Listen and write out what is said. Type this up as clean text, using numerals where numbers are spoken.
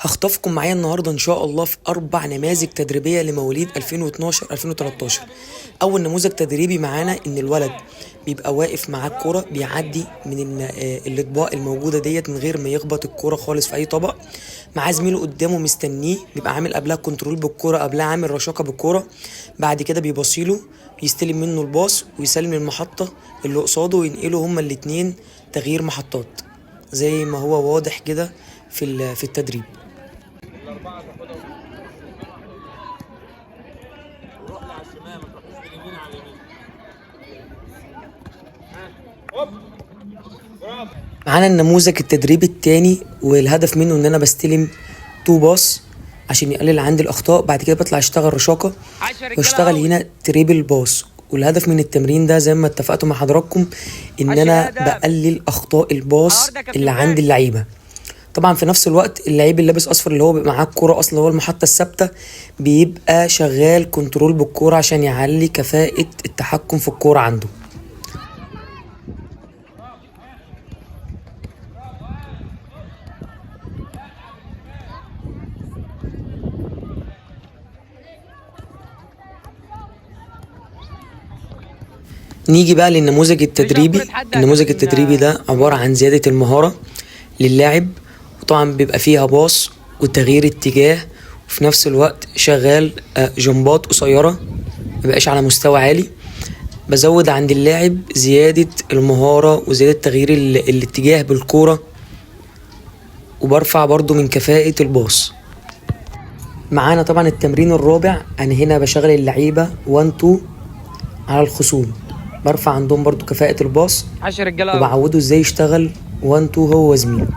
هخطفكم معايا النهاردة إن شاء الله في 4 نماذج تدريبية لمواليد 2012 2013. أول نموذج تدريبي معانا إن الولد بيبقى واقف معاه الكرة، بيعدي من الأطباق الموجودة ديت من غير ما يخبط الكرة خالص في أي طبق، معاه زميله قدامه مستنيه، بيبقى عامل قبلها control بالكرة، قبلها عامل رشاقة بالكرة، بعد كده بيبصيله يستلم منه الباص ويسلم المحطة اللي قصاده وينقله هما الاتنين تغيير محطات زي ما هو واضح كده في التدريب. روح على الشمال، ما تروحوش باليمين على اليمين. هوب، برافو. معانا النموذج التدريبي التاني، والهدف منه ان انا بستلم two pass عشان يقلل عندي الاخطاء، بعد كده بطلع اشتغل رشاقه واشتغل هنا triple pass. والهدف من التمرين ده زي ما اتفقت مع حضراتكم ان انا بقلل اخطاء ال pass اللي عند اللعيبة. طبعا في نفس الوقت اللعيب اللي لابس اصفر اللي هو بيبقى معاه الكورة اصلا، هو المحطة الثابتة، بيبقى شغال control بالكورة عشان يعلي كفاءة التحكم في الكورة عنده. نيجي بقى للنموذج التدريبي. النموذج التدريبي ده عبارة عن زيادة المهارة للاعب، وطبعا بيبقى فيها باص وتغيير اتجاه، وفي نفس الوقت شغال جمبات قصيرة، مبقاش على مستوى عالي. بزود عند اللاعب زيادة المهارة وزيادة تغيير الاتجاه بالكورة، وبرفع برضو من كفاءة الباص. معانا طبعا التمرين الرابع، أنا هنا بشغل اللعيبة 1 2 على الخصوم، برفع عندهم برضو كفاءة الباص 10 رجاله وبعوده ازاي يشتغل 1 2 هو وزميله.